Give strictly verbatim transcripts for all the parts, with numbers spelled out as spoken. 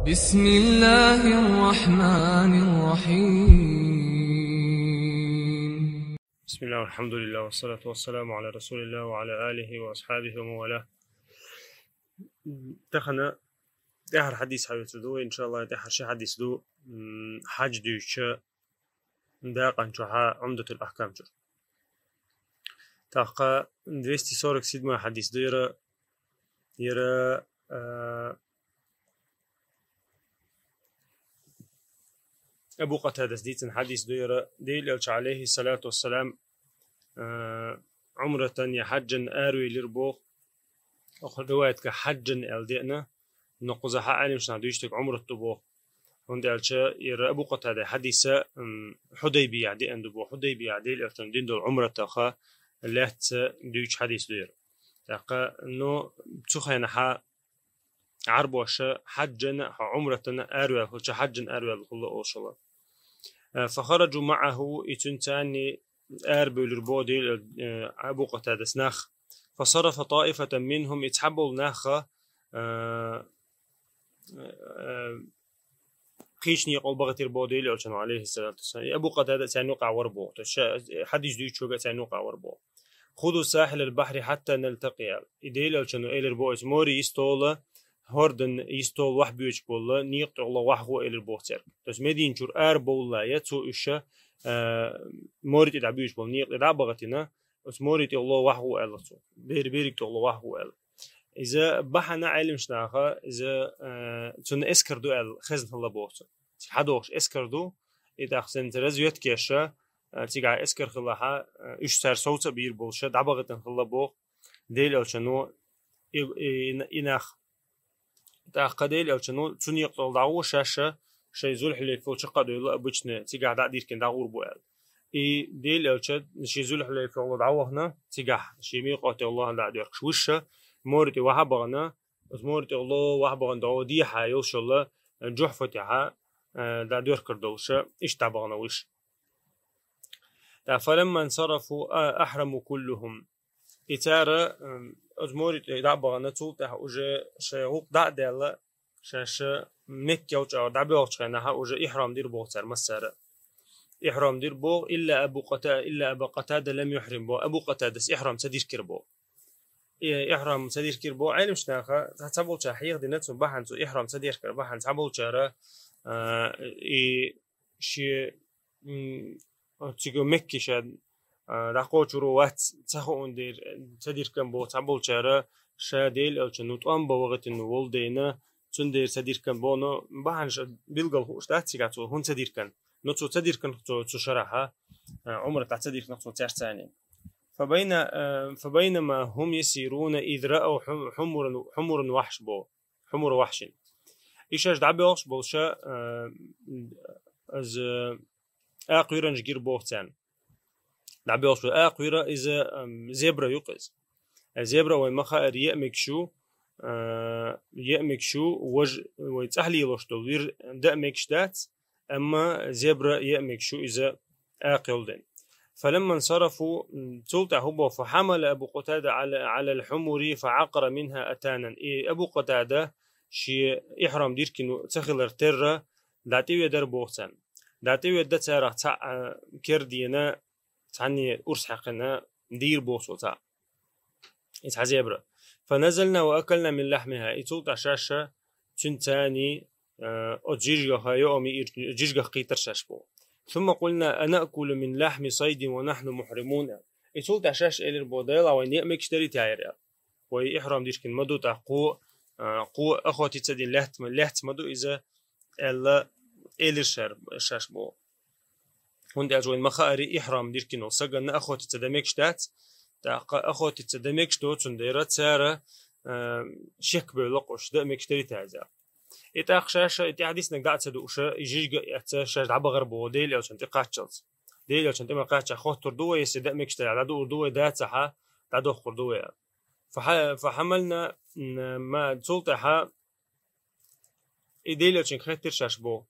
بسم الله الرحمن الرحيم. بسم الله والحمد لله والصلاة والسلام على رسول الله وعلى آله وأصحابه ومن والاه. Тахан тӀехьара хьадис хьаюцур ду, иншааллахӀ, тӀехьара ши хьадис ду, м, хьадж дуьйцуча дакъан чухьа Умдатул Ахкам чура. ТӀаккха двести сорок седьмой хьадис ду яра, яра, а, Абу Къатадас дийцина хьадис ду яра, Делан Элча, алейхи салату вассалам, а, Умратан я хьаджан аравелира боху. Оху риваятка хьаджан аьлла деана, но кхузахьа Ӏелимаш наха дуьйцург Умрат ду боху. ХӀунда аьлча яра Абу Къатада хьадиса, м, Хьудайбияхь деана ду боху. Хьудайбияхь Делан Элчано дина долу Умратах лаьцна дуьйцу хьадис ду яра. ТӀаккха, ну, цу хенахьа Ӏарбоша хьаджана, хьо Умратана араваьлла хилча, хьаджана араваьлла хилла олуш хилла. Э, فخرجوا معه, и цуьнца царна арабевлира боху Делан, э, Абу Къатадас нах. فصرف طائفة منهم, и цхьаболу нах, э, э, кхечу некъал бахийтира боху Делан Элчано, алейхи салату вассалам. И Абу Къатада царна юкъахь вара боху. То есть ша-, хьадис дуьйцучо царна юкъахь вара боху. خذوا ساحل البحر حتى نلتقي. И Делан Элчано элира боху, оцу море йистехула, хӀордан йистехула вахьа боьдуш болу некъа тӀехула вахьа гӀо элира боху цаьрга. То есть Медина чуьра арабовлале цо уьш, а, море тӀе дӀабоьдуш болу некъа тӀе дӀа а бахийтина, оцу море тӀехула вахьа гӀо аьлла цо. Бер-, берриг тӀехула вахьа гӀо аьлла. Иза бахьана Ӏелимаш наха, иза, а, цунна эскар ду аьлла хезна хилла боху цо. ХьадогӀуш эскар ду, и тӀаккха цуьнца разведка еш, а, цигахь эскар хилахьа, а, уьш цара совца а бийр болуша, дӀабахийтина хилла боху Делан Элчано и, и, и нах. ТӀаккха Делан Элчано цу некъа тӀехула дӀагӀо шаьш, шайн Зулхьулайфа чекх а девлла, обычно цигахь дӀа а диркина дӀагӀур бу аьлла. И Делан Элча шен Зулхьулайфехула дӀавахана, цигахь шен микъатехула дӀа а доьхкуш вуьш, море тӀе вахьа а бахана, оцу море тӀехула вахьа бахана дӀо дехьа йолуш йолу Джухьфа тӀехьа, э, дӀадоьхкур долуша, иштта дӀабахана вуьш. ТӀаккха فلما انصرفوا أحرموا كلهم. И цара, м, оцу море тӀе дӀа а бахана, цул тӀаьхьа уже шайн гӀуллакх дӀа а даьлла, шаьш Мекка йолчу агӀор дӀабоьлхучу хенахьа уже ихьрам дира боху цара массара. Ихьрам дира боху, إلا أبو قتا-, إلا أبا قتادة لم يحرم боху, Абу Къатадас ихьрам ца диркира боху. И ихьрам ца диркира боху Ӏелимаш наха, цхьаболчара хьехадина цунна бахьана, цо ихьрам ца диркира бахьана, цхьаболчара, а, и шен, м, цига Мекке ша, а, дӀакхочур ву вац ца хууна дера ца диркина боху, цхьаболчара ша Делан Элчано тӀом бан вахийтина волу дела, цундела ца диркина боху, но бахьана ша билггал хууш дац цигахь цо хӀунда ца диркина. Но цо ца диркина цо цу шарахьа, а, Умрат дӀа ца диркина цо цаьрца цхьаьна. فبين-, а, فبينما هم يسيرون إذ رأوا حم-, حمر, حمر وحش боху. حمر وحش. И шаьш дӀабоьлхуш болуша, а, иза акха виранаш гира боху царна. ДӀабоьлхуш болу акха вира иза, ам, зебра ю-кх иза. Э, зебра вайн ма-хаъара еа мегаш ю, а, еа мегаш ю, вож-, вай цӀахь лелош долу вир даа мегаш дац, амма зебра еа мегаш ю иза акха йолу дела. فلما انصرفوا, м, цул тӀаьхьа хӀун боху, فحمل أبو قتادة على, على الحمر فعقر منها أتانا. И Абу Къатада шен ихьрам диркина ца хилар терра, дӀатӀеведар боху царна. ДӀатӀеведа царах цхьаъ, а, кердена, цхьанне урс хьаькхина, дийр боху цо цхьаъ. И цхьа зебра. فنزلنا وأكلنا من لحمها. И цул тӀаьхьа шаьш цуьнан царна, а, оцу жижигах йоам йиира, жижигах кхийтира шаьш боху. ثم قلنا: أنأكل من لحم صيد ونحن محرمون. И цул тӀаьхьа шаьш элира боху, Дела, вайн еа мегаш дарий те хӀара аьлла. Вай ихьрам диркина ма ду тӀаккха кхо, а, кхо охотиться дина лаьтта ма, лаьтта ма ду иза, аьлла, элира шаьш боху. ХӀунда аьлча вайн ма-хаъара, ихьрам диркина волу сагана охотиться дан мегаш дац, тӀаккха охотиться дан мегаш доцун дера цара, а, шек бевлла кхуш, даа мегаш дарий те иза. И тӀаккха шаьш и тӀаьхьа диснарг дӀа а ца дууша, и жижига а эцна, шаьш дӀабахара боху Делан Элчанна тӀе кхаччалц. Делан Элчанна тӀе ма кхаччахь хоттур ду вай, если даа мегаш дарий, дӀадуур ду вай, дацахьа, дӀадохкур ду вай аьлла. فح-, فحملنا, м, ма, цул тӀаьхьа и Делан Элчанга хеттира шаьш боху.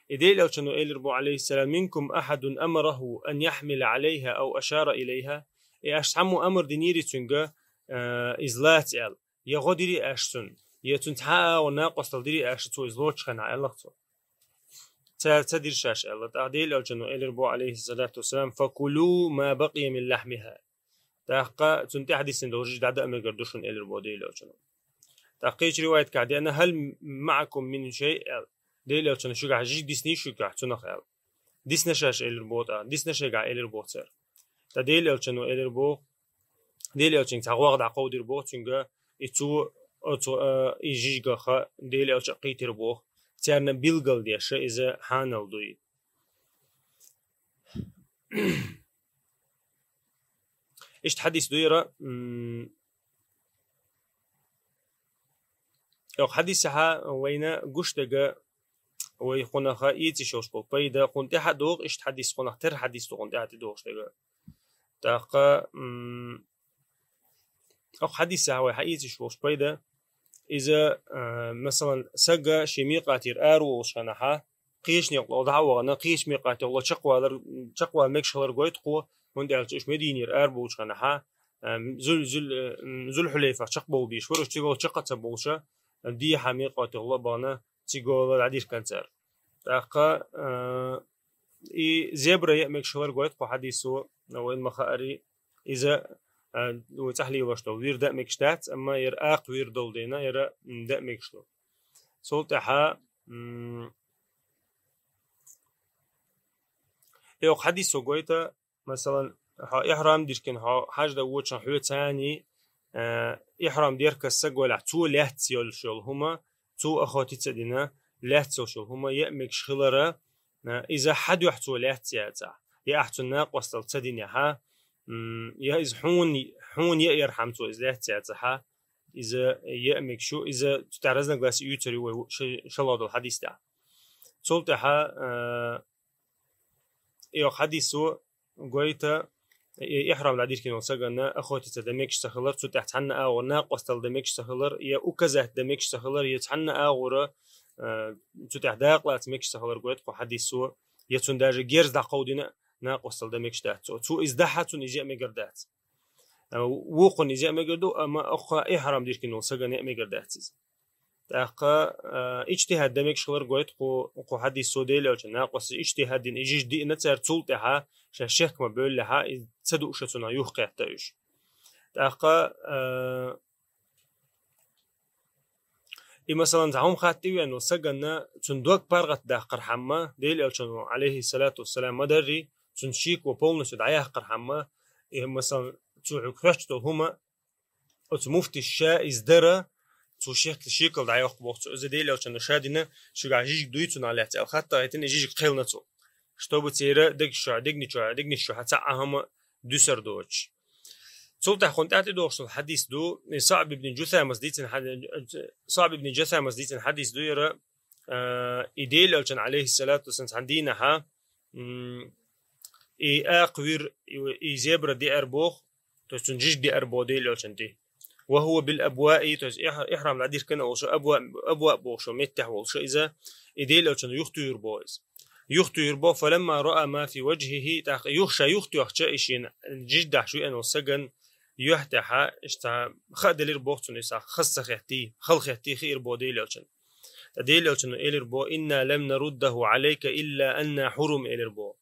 И Делан Элчано элира боху, алейхиссалам: منكم أحد أمره أن يحمل عليها أو أشار إليها؟ И аша цхьаммо амар динийрий цуьнга, а, иза лаца аьлла? Я гӀо дирий аша цунна? е цунца хьа а агӀор накъостал дирий аша цо иза лоцучу хенахь, аьлла-кх цо. Цара ца дира шаьш аьлла. ТӀаккха Делан Элчано элира боху, алейхиссалату вассалам: «Факулу ма бакъия мин лахмиха». ТӀаккха цунна тӀаьхьа дисина долу жижиг дӀадан мегар ду шуна, элира боху Делан Элчано. ТӀаккха кхечу риваятехь деана: «Хьал маӀакум мин шай», аьлла. Делан Элчано, шуьгахь жижиг диснарий шуьгахь цунах аьлла. Дисна шаьш, элира боху тӀаккха. Дисна шайгахь, элира боху цара. ТӀаккха Делан Элчано элира боху, Делан Элчанга цхьа гӀогӀ дӀакховдийра боху цуьнга, и цо, оцу, а, и жижигах Делан Элча кхийтира боху, царна билгал деш иза хьанал дуй. Иштта хьадис ду яра, м, оха хьадисехь вайна гуш дерг, вай кхунах эцийша йолуш болу пайда, кхунна тӀаьхьа а догӀу, иштта хьадис кхунах терра хьадис ду кхунна тӀаьхьа тӀедогӀуш дерг. ТӀаккха, м, оха хьадисехь вай хьаэцийша волуш пайда, иза, а, масалан, сага шен микъатера ара волуш хенахь, кхечу некъа тӀе дӀа а вахана, кхечу микъатехула чекхвалар, чекхвала мегаш хилар гойту кхо, хӀунда аьлча уьш Мединера ара болчу хенахь, а, Зул-, Зул-, м, Зулхьулейфах чекхбовла бийш вара, уьш цига чекх а ца бовлуш, а, дехьа микъатехула а бахана, цига дӀадиркан цара. ТӀаккха, а, и зебра яа мегаш хилар гойту кху хьадисо, вайна ма-хаъара, иза, а, вай цӀахь лелош долу вирда а мегаш дац, амма яра акха вирд долу дела, яра, м, дан а мегаш ду. Цул тӀаьхьа, м, и оха хьадисо гойту, масалан, хьо ихьрам диркина, хьо хьаж дан вочун хьоьца цхьаьний, а, ихьрам дерг саг валахь, цо лаьцна йолуш йолу хӀума, цо охотиться дина, лаьцна йолуш йолу хӀума яа мегаш хилара, а, иза хьан дуьхьа цо лаьцна яцахь, я ахь цунна накъостал ца динехь, м, я иза хьуна, хьуна яа ярхьама цо иза лаьцна яцахь, иза яа мегаш ю, иза цу тӀехь разногласие юьйцур ю вай ша-, шолгӀа долу хьадис тӀехь. Цул тӀаьхьа, а, и оха хьадисо гойту, и ихьрам дӀадиркина волу сагана охотиться дан мегаш ца хилар, цу тӀехь цхьанна агӀора накъостал дан мегаш ца хилар, я указать дан мегаш ца хилар, я цхьанна агӀора, а, цу тӀехь дакъалаца мегаш ца хилар гойту кху хьадисо, я цунна даже герз дӀакховдийна накъостал дан мегаш дац цо. Цо иза дахь а, цунна иза яа мегар дац. А, вукхунна иза яа мегар ду, амма оха ихьрам диркина волу сагана яа мегар дац иза. ТӀаккха, а, иджтихӀад дан мегаш хилар гойту кху, кху хьадисо Делан Элчанан накъостий иджтихӀад дина, и жижиг диъна цара, цул тӀаьхьа шаьш шек ма бевллехь, и ца дууш цунах юхакхетта уьш. ТӀаккха, а, и, масалан, цхьа хӀума хатта тӀевеана волу сагана, цуьнан дог паргӀатдаккхархьама, Делан Элчано, алейхиссалату вассалам, ма даррий, цуьнан шеко полностью дӀаяккхархьама, и, масалан, цо хьоьга хоьттуш долу хӀума, оцу муфтис ша иза дара, цо шек-, шекал дӀайоккху боху цо. Иза Делан Элчано ша дина, шуьгахь жижиг дуй цунах лаьцна аьлла хатта гӀайтина, и жижиг кхелна цо. Штобу церан дегаш чохь, дегни чохь, дегнаш чохь цхьа а хӀума дуьсур доцуш. Цул тӀаьхьа кхунна тӀаьхьа тӀедогӀуш долу хьадис ду, и Саъб ибн Джусамас дийцина хьад-, Саъб ибн Джусамас дийцина хьадис ду яра, а, и Делан Элчано, алейхиссалату вассалам, цхьана дийнахьа, м, и акха вир, и, и зебра деара боху, то есть цунна жижиг деара боху Делан Элчано тӀе. «Ва хӀува бил абваи», то есть ихь-, ихьрам дӀадиркина волуш, абва, абва бохуш меттехь волуш иза, и Делан Элчано юхатуьйхира боху иза. Юхатуьйхира боху, «фаламма раъа ма фи важхӀихӀи», тӀаккха юха ша юхатоьхча, и шена жижиг дахьаш веана волу сагана юьхь тӀехь, иштта хаа делира боху цунна, иза хаза ца хеттий, хала хеттий хиира боху Делан Элчано. Ткъа Делан Элчано элира боху: «Инна лам наруддахӀу Ӏалайка илла анна хьурум», элира боху.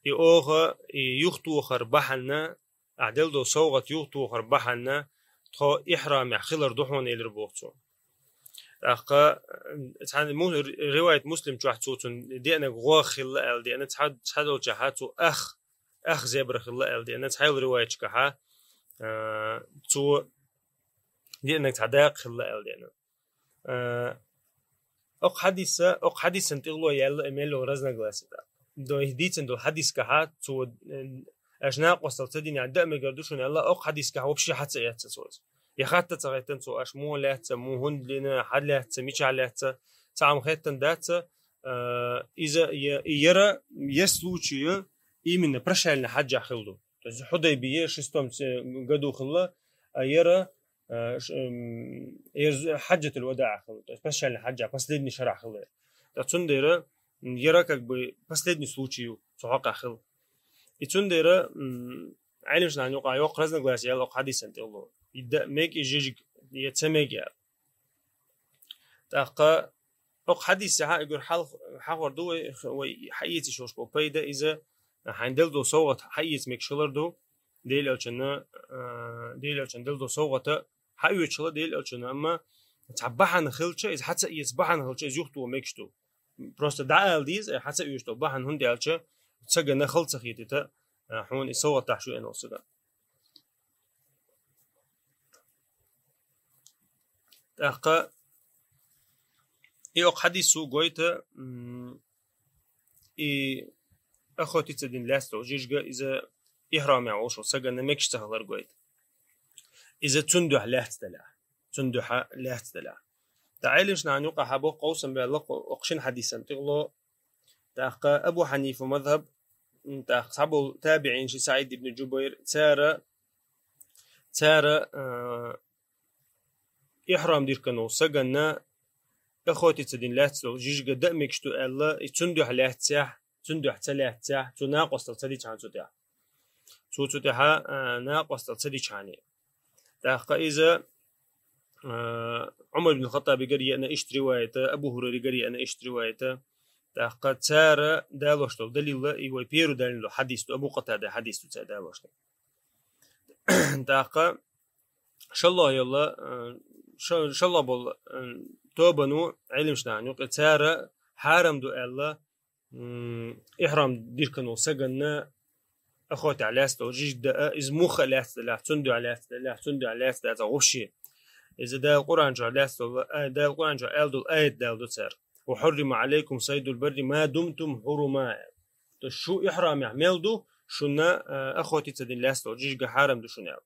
И оха, и юхатохар бахьана, ахь делла долу совгӀат юхатохар бахьана, тхо ихьрамехь хилар ду хьуна, элира боху цо. ТӀаккха, э, цхьана му-, ривайат Муслим чохь цо цунна деанарг гӀогӀ хилла аьлла деана, цхьа, цхьадолчохь цо ах, ах зебра хилла аьлла деана, цхьайолу ривайатчохь, э, цо деанарг цхьа дакъа хилла аьлла деана. Э, окху хьадиса, окху хьадисан тӀехула яьлла и мел йолу разногласие тӀаккха. До, и дийцина долу хьадискахьа, цо, э, аша накъостал ца динехь, дан а мегар ду шуна аьлла, окху хьадискахь вообще хьа ца эцна цо иза. Я хатта ца хеттина цо, аша муха лаьцна, муха хӀунда лина, хьан лаьцна, мичахь лаьцна, цхьа хӀума хеттина дац, э, иза я-, и яра, я случай, именно прощальный хьаджехь хилла ду. То есть Худайбия шестом, э, году хилла, а яра, э, ш-, эм, яра з-, хьаджатул вадаӀ хилла, то есть прощальный хьаджа, последний шарахь хилла. Ткъа цундела, м, яра как бы последний случай ю, цу хьокъехь хилла. И цундела, м, Ӏелимашна юкъа йоккха разногласие яьлла окху хьадисан тӀехула. И дан мега и жижиг, я ца мега аьлла. ТӀаккха окху хьадисехь а уггар хьал-, хьахор ду вай, вай хьаэца йиш йолуш болу пайда, иза хьайна делла долу совгӀат хьаэца мегаш хилар ду, Делан элчанна, а, Делан элчанна делла долу совгӀата хьаоьцуш хила Делан элчанна, амма цхьа бахьана хилча, иза хьа ца эца бахьана хилча, иза юхатоха мегаш ду. Просто дӀаала деза, хьа ца оьцуш долу бахьана, хӀунда аьлча ца гана хала ца хетийта, а, хьуна и совгӀатехь ю аьлла сага. ТӀаккха и окху хьадисо гойту, м, и охотиться дина лаьцна долу жижиг иза ихьрамехь волуш волу сагана мегаш ца хилар гойту. Иза цунна дуьхьа лаьцна делахь. Цунна дуьхьа лаьцна делахь. Ткъа Ӏелимаш нахана юкъахь боккха къовсам баьлла кху окху шина хьадисана тӀехула. ТӀаккха Абу Хьанифа мазхаб, м, тӀаккха цхьаболу табиӀин ши СаӀид ибн Джубайр, цара, цара, а, ихьрам диркана волу саганна охотиться дина лаьцна долу жижиг дан а мегаш ду аьлла, и цунна дуьхьа лаьццехь, цунна дуьхьа ца лаьццехь, цо накъосталла ца дичхьана цу тӀехь. Цо цу тӀехь, а, накъосталла ца дичхьана. ТӀаккха иза, а, Ӏумар ибн Хаттабигара еана иштта ривайта, Абу Хурайригара еана иштта ривайта. ТӀаккха цара далош долу далилла, и вай первый далийна долу хьадис ду, Абу Къатада хьадис ду цара далош долу. ТӀаккха шолгӀа йолу, а, шо-, шолгӀа болу, а, тобано Ӏелимаш нахана юкъе цара хьарам ду аьлла, м, ихьрам диркана волу саганна охотехь лаьцна долу жижиг дан а, иза муха а лаьцна делахь, цунна дуьхьа лаьцна делахь, цунна дуьхьа лаьцна дацахь вообще. Иза Дала Къуръан чохь лаьцна долу, а, Дала Къуръан чохь аьлла долу аят дала ду цара: «Ва хьуррима Ӏалайкум сайдул барри ма думтум хьурума». То есть шу ихьрамехь мел ду, шуна, а, охотиться дина лаьцна долу жижиг хьарам ду шуна аьлла.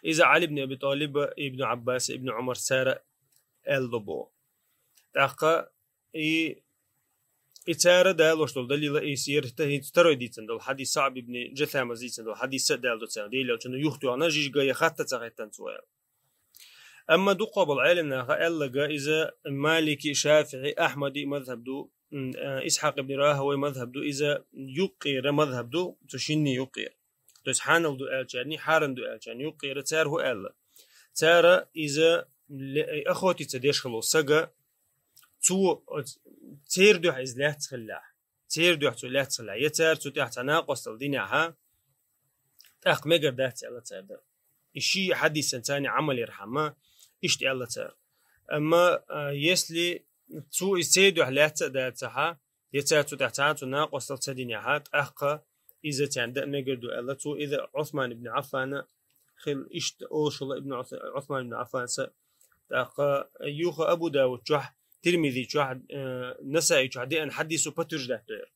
Иза Ӏали ибн Аби ТӀалиба, Ибн Ӏаббаса, Ибн Ӏумар цара аьлла боху. ТӀаккха и, и цара далош долу далилла, и сирата хӀинца второй дийцина долу хьадис, СаӀб ибн Джасамас дийцина долу хьадис а дала ду цара, Делан элчанна юхатоьхна жижиг я хатта ца хеттан цо аьлла. Амма дукха болу Ӏелам наха аьлларг иза Малики, ШафиӀи, Ахьмади мазхаб ду, м, а, Исхьакъ ибн Рахавай мазхаб ду, иза юккъера мазхаб ду, цу шинна юккъера. То есть хьанал ду аьллачарний, хьарам ду аьллачарний юккъера цара хӀу аьлла. Цара иза ле-, охотиться деш хилла сага, цо оц-, церан дуьхьа иза лаьцна хиллехь, церан дуьхьа цо лаьцна хиллехь, я цара цу тӀехь цхьа накъосталла динехь, тӀаккха мегар дац аьлла цара дан. И ши хьадисана царна Ӏамал ярхьама, иштта аьлла цара. Амма, а, если цо иза церан дуьхьа лаьцна а дацахь, я цара цу тӀехь цхьа а цу накъосталла ца динехь, тӀаккха иза царна дан а мегар ду аьлла, цо иза Ӏусман ибн Ӏаффана хила иштта олуш хилла ибн Ӏус-, Ӏусман ибн Ӏаффанас. ТӀаккха юха Абу Давуд чохь, Тирмизи чохь, э, Насаи чохь деана хьадисо подтверждать до яра.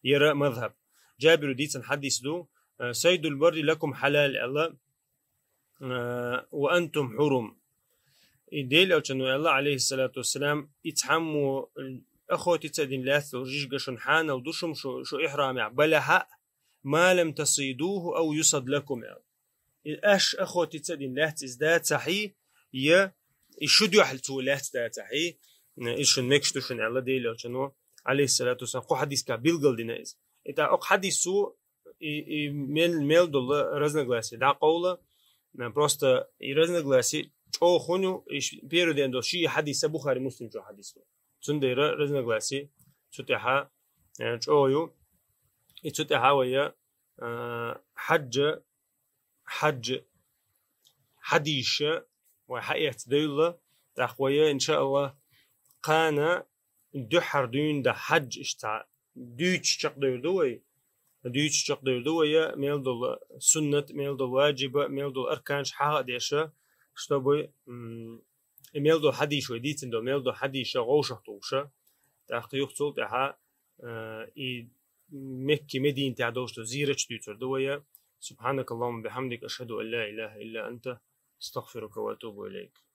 Яра мазхаб. Джабиру дийцина хьадис ду, э, «Сайдул барри лакум хьалал», аьлла, э, «ва антум хьурум». И Делан элчано аьлла, Ӏалайхиссалату вассалам, и цхьаммо, э, охотиться дина лаьцна долу жижиг шуна хьанал ду шуна, шу, шу ихьрамехь балахь а, «ма лам тасидуху ав юсад лакум», аьлла. И аш охотиться дина лаьцна иза дацахьий, я и шу дуьхьал цо лаьцна дацахьий, иза шуна мегаш ду шуна аьлла Делан элчано, Ӏалайхиссалату вассалам, кху хьадисехь билгал дина иза. И тӀаккха окху хьадисо и, и мел, мел долу разногласие дӀакъовла, просто и разногласие чӀогӀа хуьлу, и ш-, первый ден долу ши хьадис а Бухари Муслим чу хьадис ду. Цундела разногласие цу тӀехь, э, чӀогӀа ю. И цу тӀехь вай, э, хьаджа, хьаджа, хьадийша, вай хьаэцна девлла, тӀаккха вай, иншааллах, кхана дуьххьара дуьйна дан хьаджа иштта дуьйцуш чекхдевр ду вай. Дуьйцуш чекхдевр ду вай, мел долу суннат, мел долу ваджиба, мел долу арканаш хьаха а деша, чтобы, м, и мел долу хьадийша вай дийцина долу, мел долу хьадийша вовшах тухуша. ТӀаккха юха цул тӀаьхьа, э, и Мекки, Мединатехь долуш долу зиярат дуьйцур ду вай. سبحانك اللهم وبحمدك، أشهد أن لا إله إلا أنت، أستغفرك وأتوب إليك.